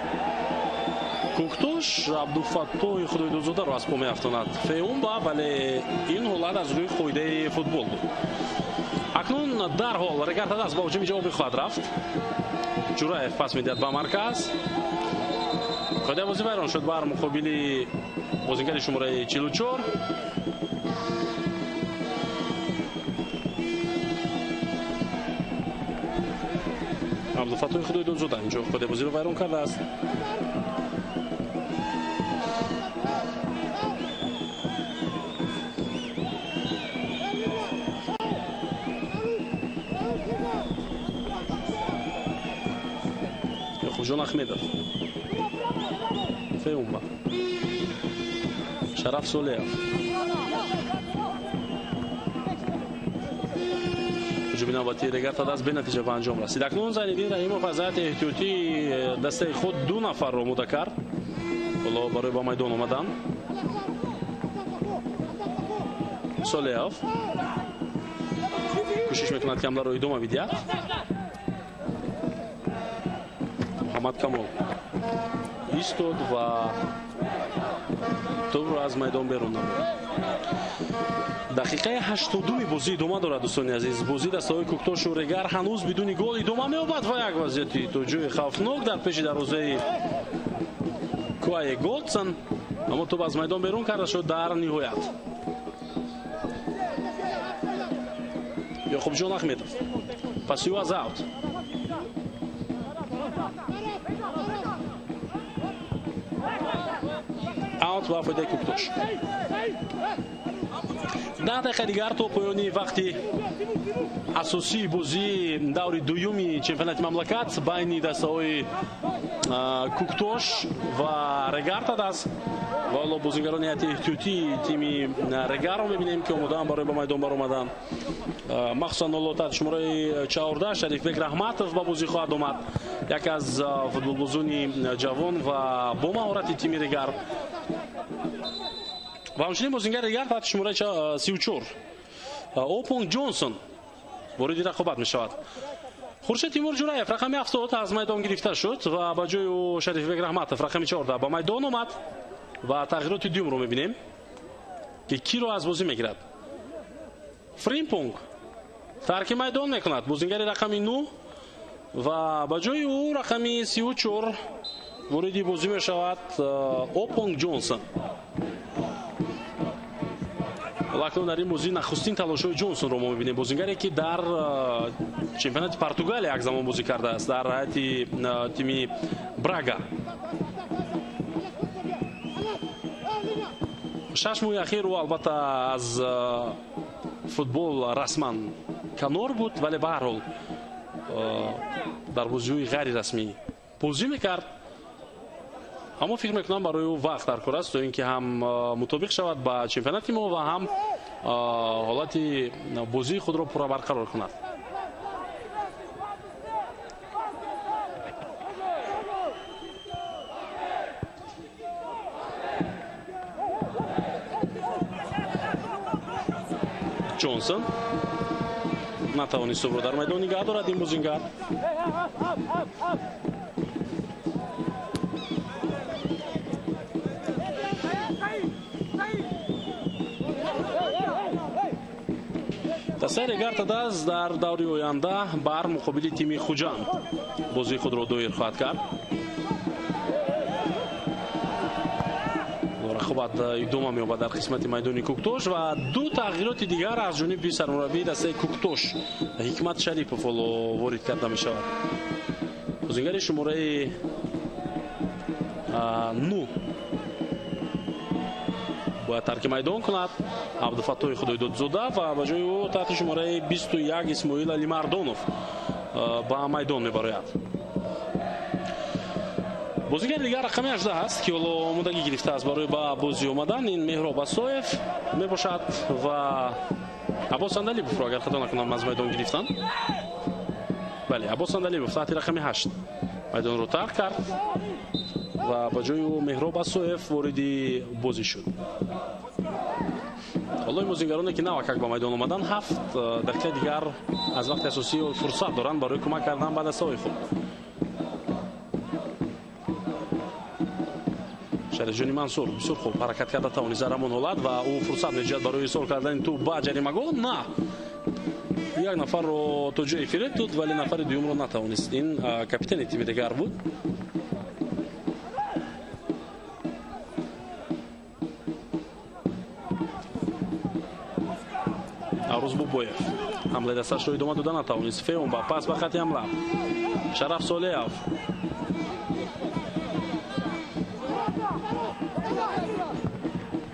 Кӯктош Абдуфаттоҳи Худойдодзодаро аз по меафтонад Феумба, вале ин ҳолат аз рӯи қоидаи футбол буд. Акнун дарҳол Регар Тадас ба ҳуҷуми ҷавобӣ хоҳад рафт. Ҷураев пас медиҳад ба марказ. Қоидаи бозӣ вайрон шуд бар муқобили бозингари шумораи 44. Абдуфаттоҳи Худойдодзода инҷо қоидаи бозиро вайрон кардааст. Ёқубҷон Ахмедов, Феумба, Шараф Солеев. Ҳуҷуми навбатии Регар Тадас бенатиҷа ба анҷом расид. Акнун Зайниддин Раҳимов аз ҳайати эҳтиётии дастаи худ 2 нафарро омода кард ҳоло барои ба майдон омадан. Солеев кӯшиш мекунад, ки ҳамларо идома бидиҳад. Муҳаммад Камол истод ва тӯбро аз майдон берун намуд. Дақиқаи 82-ми бозӣ идома дорад, дӯстони азиз. Бозии дастаҳои Кӯктошу Регар ҳанӯз бидуни гол идома меёбад ва як вазъияти то ҷои хавфнок дар пеши дарвозаи Куае Голдсон, аммо тӯб аз майдон берун карда шуд дар ниҳоят. Ёқубҷон Ахмедов паси ӯ аз аут. Аут ба фоидаи Кӯктош. 10 дақиқа дигар то поёни вақти асосии бозии даври дуюми чемпионати мамлакат байни дастаҳои Кӯктош ва Регар Тадас. Ва ҳоло бозингарони ҳайати эҳтиётии тими Регарро мебинем, ки омодаанд барои ба майдон баромадан. Махсусан ҳоло таҳти шумораи 14 Шарифбек Раҳматов ба бозӣ хоҳад омад, яке аз футболбозони ҷавон ва бо маҳорати тими Регар. Ва ҳамчунин бозингари дигар таҳти шумораи 34 Опонг Ҷонсон вориди рақобат мешавад. Хуршед Тимур Ҷураев рақами 70 аз майдон гирифта шуд ва ба ҷои ӯ Шарифбек Раҳматов рақами 14 ба майдон омад ва тағйироти дуюмро мебинем, ки киро аз бозӣ мегирад. Фримпонг тарки майдон мекунад, бозингари рақами 9 ва ба ҷои ӯ рақами 34 вориди бозӣ мешавад Опонг Ҷонсон. Акнун дар ин бозӣ нахустин талошҳои Ҷонсонро мо мебинем, бозингаре ки дар чемпионати Португалия як замон бозӣ кардааст дар ҳайати тими Брага. 6 моҳи ахир ӯ албатта аз футбол расман канор буд, вале ба ҳар ҳол дар бозиҳои ғайрирасмӣ бозӣ мекард. Аммо фикр мекунам барои ӯ вақт дар кор аст, то ин ки ҳам мутобиқ шавад ба чемпионати мо ва ҳам ҳолати бозии худро пурра барқарор кунад. Ҷонсон натавонист тӯбро дар майдон нигаҳ дорад ин бозингар. Дастаи Регар ТадАЗ дар даври оянда бар муқобили тими Хуҷанд бозии худро доир хоҳад кард. Рақобат идома меёбад дар қисмати майдони Куктош ва ду тағйироти дигар аз ҷониби сармураббии дастаи Куктош Ҳикмат Шарипов ҳоло ворид карда мешавад. Бозингари шумораи 9 бояд тарки майдон кунад Абдуфаттоҳи Худойдодзода ва ба ҷои ӯ таҳти шумораи 21 Исмоил Алимардонов ба майдон мебарояд. Бозигари дигар рақами 18 аст, ки ҳоло омодагӣ гирифтааст барои ба бозӣ омадан. Ин Меҳроб Асоев мебошад ва Аббос Андалибовро, агар хато накунам, аз майдон гирифтанд. Бале, Аббос Андалибов таҳти рақами 8 майдонро тарк кард ва ба ҷои ӯ Меҳроб Асоев вориди бозӣ шуд. Ҳоло ин бозингароне ки навакак ба майдон омаданд, 7 дақиқаи дигар аз вақти асосӣ фурсат доранд барои кӯмак кардан ба дастаҳои худ. Шарифҷони Мансур бисёр хуб ҳаракат карда тавонист дар ҳамон ҳолат ва ӯ фурсат меҷӯяд барои ирсол кардани тӯб ба ҷаримагоҳ. На, як нафарро то ҷое фиреб дод, вале нафари дуюмро натавонист. Ин капитани тими дигар буд. Арӯз Бобоев ҳамлаи дасташро идома дода натавонист. Феумба пас ба хати ҳамла. Шараф Солеев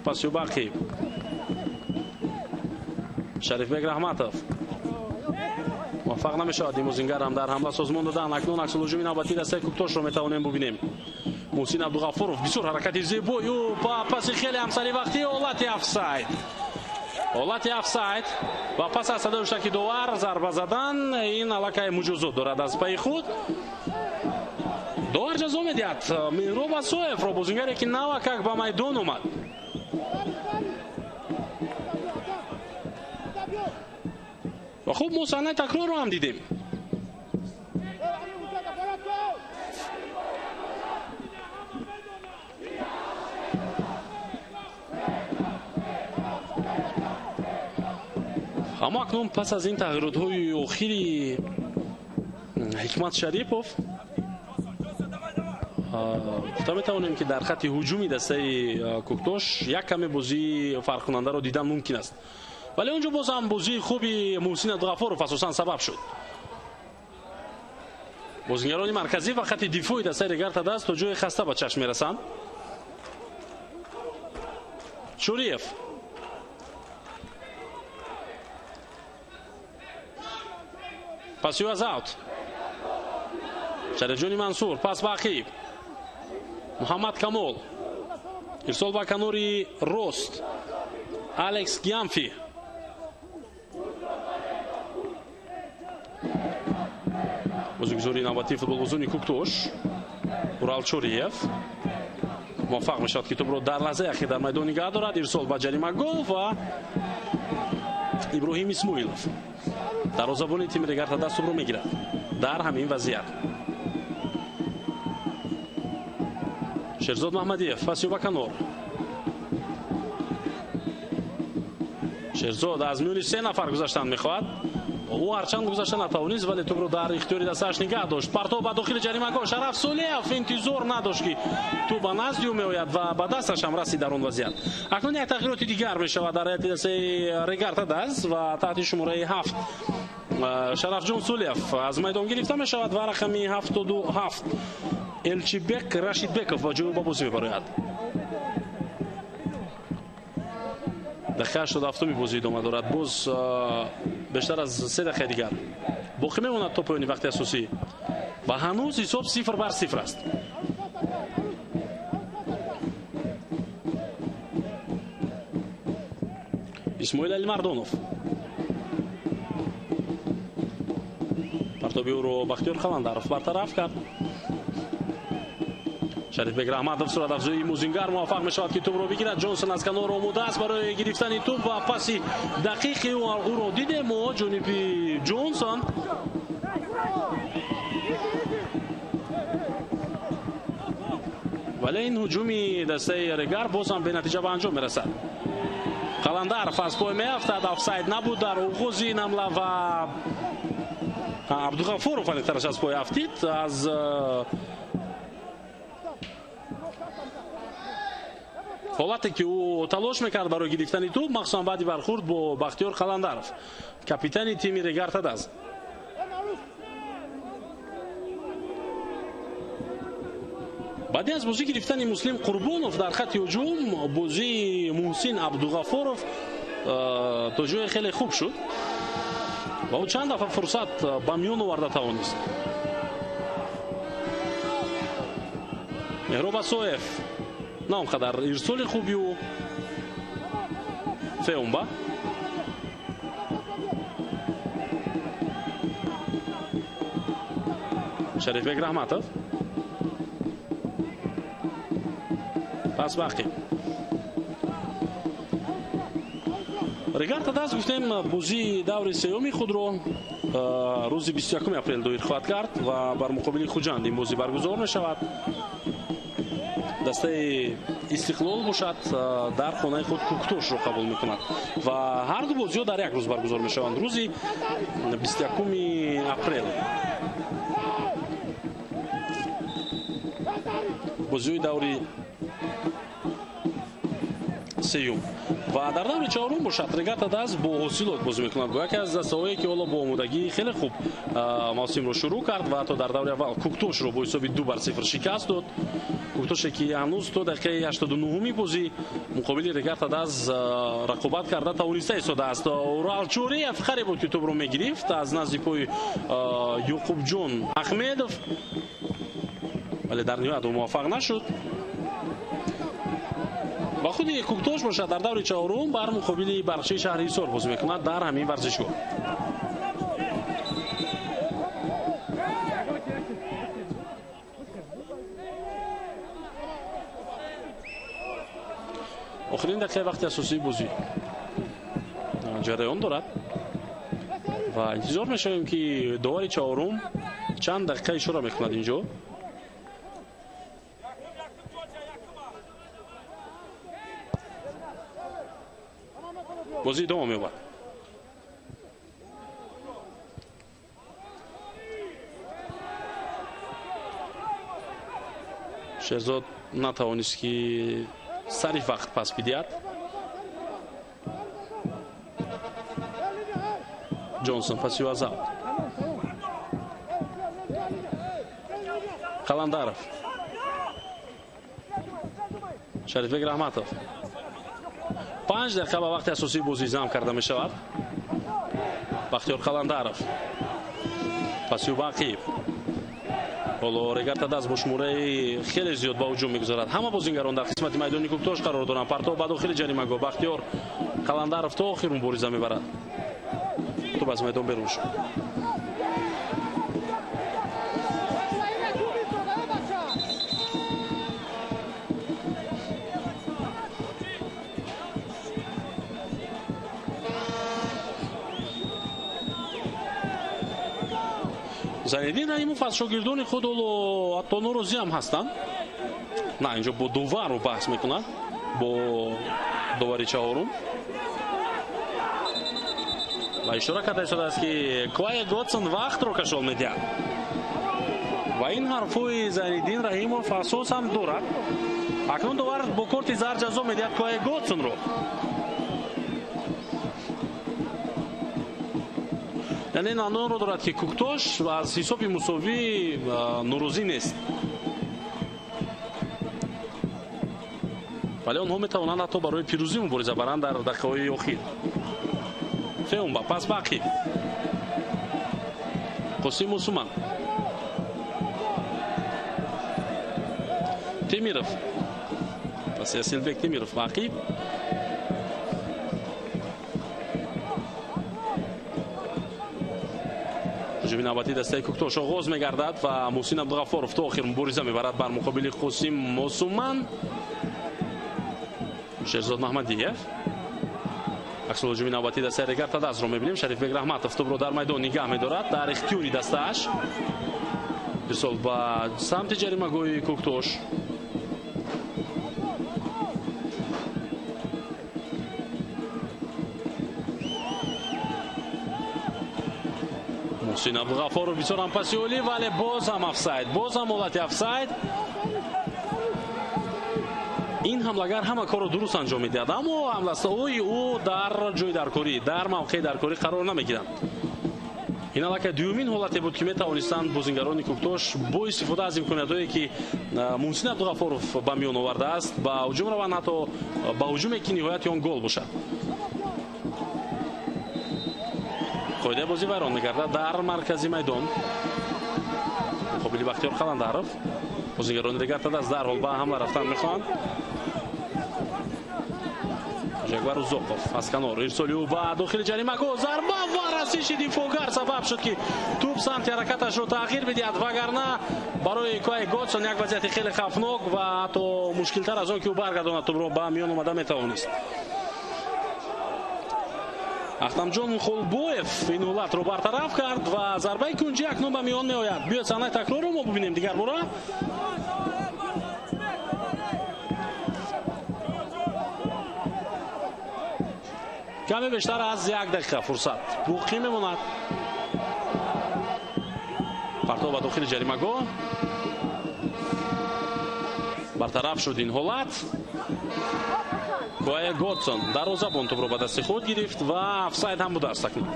пасюбақи Шарифбек Раҳматов муваффақ намешавад. Ин бозингар ҳам дар ҳамла созмон додан. Акнун аксулҳуҷуми навбатии дастаи Куктошро метавонем бубинем. Муҳсин Абдуғафуров бисёр ҳаракати зебой, ӯ ба паси хеле ҳам саривақтӣ, ҳолати офсайд. Ҳолати офсайд ва пас аз садои ҳуштаки довар зарба задан, ин аллакай муҷозот дорад аз пайи худ. Довар ҷазо медиҳад Меҳроб Асоевро, бозингаре ки навакак ба майдон омад. Ва хуб, мо саҳнаи такрорро ҳам дидем. Аммо акнун пас аз ин тағйиротҳои охири Ҳикмат Шарипов гуфта метавонем, ки дар хатти ҳуҷуми дастаи Куктош як каме бозии фарқкунандаро дидан мумкин аст. Вале онҷо боз ҳам бозии хуби Муҳсин Абдуғафуров асосан сабаб шуд. Бозингарони марказӣ ва хатти дифои дастаи Регар ТадАЗ то ҷои хаста ба чашм мерасанд. Чӯриев пасю аз аут. Шарифҷони Мансур пас ба ақиб. Муҳаммад Камол ирсол ба канори рост. Алекс Гиамфи бозигузори навбатии футболбозони Куктош. Урал Чориев муваффақ мешавад, ки тӯбро дар лаҳзаи ахир дар майдон нигаҳ дорад. Ирсол ба ҷаримагоҳ ва Иброҳим Исмоилов. Дарвозабони тими Регар-ТадАЗ тӯбро мегирад дар ҳамин вазъият. Шерзод Маҳмадиев паси ба канор. Шерзод аз миёни се нафар гузаштан мехоҳад. Ӯ ҳарчанд гузашта натавонист, вале тӯбро дар ихтиёри дастааш нигаҳ дошт. Партов ба дохили ҷаримагоҳ. Шараф Сулеев интизор надошт, ки тӯб ба назди ӯ меояд ва ба дасташ ҳам расид дар он вазъият. Акнун як тағйироти дигар мешавад дар ҳайати дастаи Регар-ТадАЗ ва таҳти шумораи 7 Шарафҷон Сулеев аз майдон гирифта мешавад ва рақами 77 Элчибек Рашидбеков ба ҷои ӯ ба бозӣ мебарояд. Дақиқаи 87-уми бозӣ идома дорад. Боз бештар аз 3 дақиқаи дигар боқӣ мемонад то поёни вақти асосӣ ва ҳанӯз ҳисоб 0-0 аст. Исмоил Алимардонов партоби ӯро Бахтиёр Қаландаров бартараф кард. Шарифбек Раҳматов суратафзоии музингар муваффақ мешавад, ки тӯбро бигирад. Ҷонсон аз канор омода аст барои гирифтани тӯб ва паси дақиқи ӯро дидем мо ҷониби Ҷонсон. Вале ин ҳуҷуми дастаи Регар боз ҳам бенатиҷа ба анҷом мерасад. Қаландаров аз пой меафтад, офсайд набуд дар оғози ин ҳамла ва Абдуғафуров аниқтараш аз пой афтид. Аз ҳолате ки ӯ талош мекард барои гирифтани тӯб, махсусан баъди бархӯрд бо Бахтиёр Қаландаров, капитани тими Регар-ТадАЗ. Баъди аз бозӣ гирифтани Муслим Қурбонов дар хатти ҳуҷум, бозии Муҳсин Абдуғафуров то ҷое хеле хуб шуд ва ӯ чанд дафъа фурсат ба миён оварда тавонист. Меҳроб Асоев на он қадар ирсоли хуби ӯ. Феумба Шарифбек Раҳматов пас бақӣ. Регар-ТадАЗ гуфтем бозии даври сеюми худро рӯзи 21 апрел доир хоҳад кард ва бар муқобили Хуҷанд ин бозӣ баргузор мешавад. Дастаи Истиқлол бошад дар хонаи худ Куктошро қабул мекунад ва ҳар ду бозиҳо дар як рӯз баргузор мешаванд, рӯзи 21 апрел. Бозиҳои даври сеюм ва дар даври чорум бошад Регар-ТадАЗ бо ҳосилот бозӣ мекунад, бо яке аз дастаҳое ки ҳоло бо омодагии хеле хуб мавсимро шурӯъ кард ва ҳатто дар даври аввал Куктошро бо ҳисоби 2-0 шикаст дод. Куктоше ки ҳанӯз то дақиқаи 89-уми бозӣ муқобили Регар-ТадАЗ рақобат карда тавониста истодааст. Урал Чӯриев харе буд, ки тӯбро мегирифт аз назди пои Ёқубҷон Аҳмедов, вале дар ниҳоят ӯ муваффақ нашуд. Ва худи Куктош бошад дар даври чорум бар муқобили Барқчии шаҳри Ҳисор бозӣ мекунад дар ҳамин варзишгоҳ. Охирин дақиқаи вақти асосии бозӣ ҷараён дорад ва интизор мешавем, ки довари чорум чанд дақиқа ишора мекунад инҷо. Бозӣ идома меёбад. Шерзод натавонист, ки сари вақт пас бидиҳад. Ҷонсон паси ӯ аз аут. Қаландаров, Шарифбек Раҳматов. 5 дақиқа ба вақти асосии бозӣ зам карда мешавад. Бахтиёр Қаландаров паси ӯ Бақиев. Ҳоло Регар-ТадАЗ бо шумораи хеле зиёд ба ҳуҷум мегузарад. Ҳама бозингарон дар қисмати майдони Куктош қарор доранд. Партов ба дохили ҷаримагоҳ. Бахтиёр Қаландаров то охир мубориза мебарад. Тӯб аз майдон берун шуд. Зайниддин Раҳимов аз шогирдони худ ҳоло ҳатто норозӣ ҳам ҳастанд. На, инҷо бо доварро баҳс мекунад, бо довари чаҳорум. Ва ишора карда истодааст, ки Квае Готсон вақтро кашол медиҳад. Ва ин ҳарфҳои Зайниддин Раҳимов асос ҳам дорад. Акнун довар бо корти зар ҷазо медиҳад Квае Готсонро. Яъне ин маъноро дорад, ки Куктош аз ҳисоби мусовӣ норозӣ нест. Вале онҳо метавонанд ҳатто барои пирӯзӣ мубориза баранд дар дақиқаҳои охир. Феумба пас ба ақиб. Қосим Усуман. Темиров. Пас Ясилбек Темиров ба ақиб. Ҳуҷуми навбатии дастаи Куктош оғоз мегардад ва Муҳсин Абдуғаффоров то охир мубориза мебарад бар муқобили Қосим Мосуман. Шерзод Маҳмадиев. Аксул ҳуҷуми навбатии дастаи Регар Тадазро мебинем. Шарифбек Раҳматов тӯбро дар майдон нигаҳ медорад дар ихтиёри дастааш. Ирсол ба самти ҷаримагоҳи Куктош. Муҳсин Абдуғаффоров бисёр ҳам паси олӣ, вале боз ҳам офсайд, боз ҳам ҳолати офсайд. Ин ҳамлагар ҳама корро дуруст анҷом медиҳад, аммо ҳамластаҳои ӯ дар ҷои даркорӣ, дар мавқеи даркорӣ қарор намегиранд. Ин аллакай дуюмин ҳолате буд, ки метавонистанд бозингарони Куктош бо истифода аз имкониятҳое, ки Муҳсин Абдуғаффоров ба миён овардааст, ба ҳуҷум раванд, ҳатто ба ҳуҷуме, ки ниҳояти он гол бошад. Қоидаи бозӣ вайрон мегардад дар маркази майдон. Муқобили Бахтиёр Қаландаров. Бозингарони Регар Тадаз дарҳол ба ҳамла рафтан мехоҳанд. Жакбар Узоқов аз канор ирсоли ӯ ба дохили ҷаримагоҳ, зарба ва расиши дифоъгар сабаб шуд, ки тӯб самти ҳаракаташро тағйир бидиҳад, вагарна барои Квае Готсон як вазъияти хеле хавфнок ва ҳатто мушкилтар аз он, ки ӯ баргардонад тӯбро ба миён омада метавонист. Ахтамҷон Холбоев ин ҳолатро бартараф кард ва зарбаи кунҷӣ акнун ба миён меояд. Биёед саҳнаи такрорро мо бубинем дигар бора. Каме бештар аз як дақиқа фурсат боқӣ мемонад. Партов ба дохили ҷаримагоҳ. Бартараф шуд ин ҳолат. Квае Готсон дарвозабон тӯбро ба дасти худ гирифт ва офсайд ҳам будааст акнун.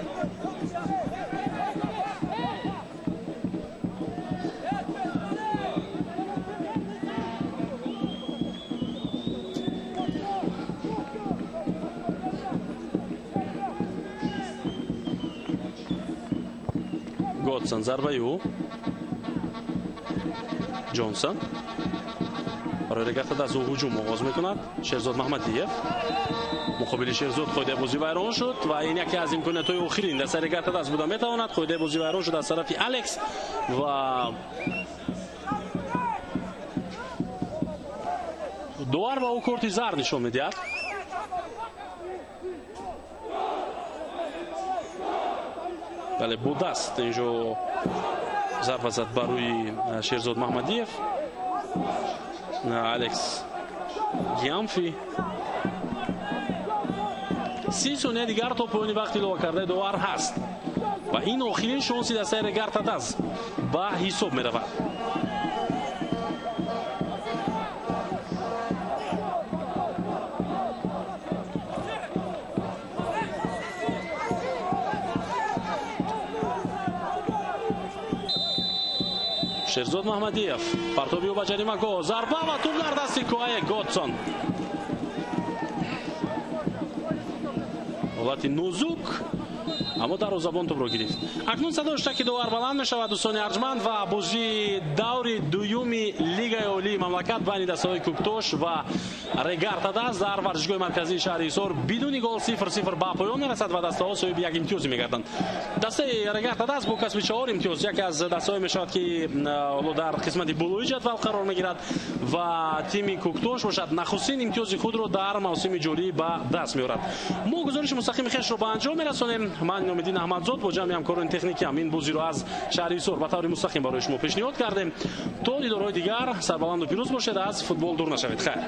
Готсон зарбаи ӯ. Ҷонсон барои Регар Тадаз ӯ ҳуҷум оғоз мекунад. Шерзод Маҳмадиев муқобили Шерзод қоидаи бозӣ вайрон шуд ва ин яке аз имкониятҳои охирин дастаи Регар Тадаз буда метавонад. Қоидаи бозӣ вайрон шуд аз тарафи Алекс ва довар ба ӯ корти зар нишон медиҳад. Бале, бо даст инҷо зарба зад ба рӯи Шерзод Маҳмадиев. Алекс Гиамфи. 30 сония дигар то поёни вақти илова кардаи довар ҳаст ва ин охирин шонси дастаи Регар Тадаз ба ҳисоб меравад. Шерзод Маҳмадиев партоби ӯ ба ҷаримагоҳ, зарба ва тӯб дар дасти Квае Готсон. Ҳолати нозук, аммо дарвозабон тӯбро гирифт. Акнун садо шуд, ки довар баланд мешавад, дӯстони арҷманд, ва бозии даври дуюми Лигаи олии мамлакат байни дастаҳои Куктош ва Регар Тадаз дар варзишгоҳи марказии шаҳри Ҳисор бидуни гол 0-0 ба поён мерасад ва дастаҳо соҳиби як имтиёзе мегарданд. Дастаи Регар Тадаз бо касби 4 имтиёз яке аз дастаҳое мешавад, ки ҳоло дар қисмати болои ҷадвал қарор мегирад ва тими Куктош бошад нахустин имтиёзи худро дар мавсими ҷорӣ ба даст меорад. Мо гузориши мустақими хешро ба анҷом мерасонем. Ман Ниёмиддин Аҳмадзод бо ҷамъи ҳамкорони техникиам ин бозиро аз шаҳри Ҳисор ба таври мустақим барои шумо пешниҳод кардем. То дидорҳои дигар сарбаланду пирӯз бошед, аз футбол дур нашавед. Хайр.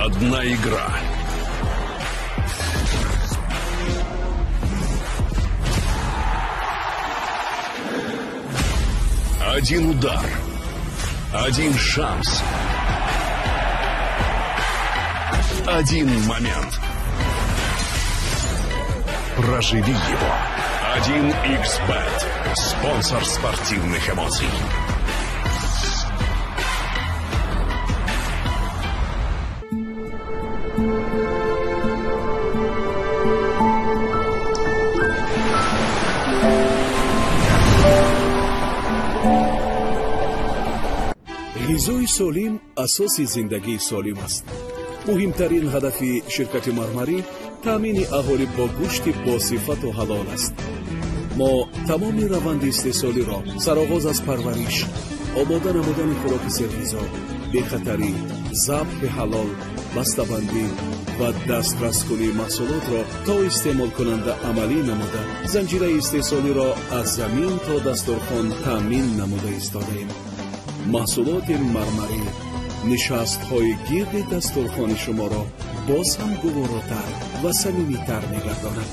Одна игра. Один удар. Один шанс. Один момент. Проживи его. 1xBet. Спонсор спортивных эмоций. Ғизои солим асоси зиндагии солим аст. Муҳимтарин ҳадафи ширкати Мармарӣ таъмини аҳолӣ бо гӯшти босифату ҳалол аст. Мо тамоми раванди истеҳсолиро сароғоз аз парвариш, омода намудани хӯроки серғизо, бехатарӣ, забҳи ҳалол, бастабандӣ ва дастраскунии маҳсулотро то истеъмолкунанда амалӣ намуда, занҷираи истеҳсолиро аз замин то дастурхон таъмин намуда истодаем. Маҳсулоти Мармарӣ нишастҳои гирди дастурхони шуморо боз ҳам гуворотар ва самимитар мегардонад.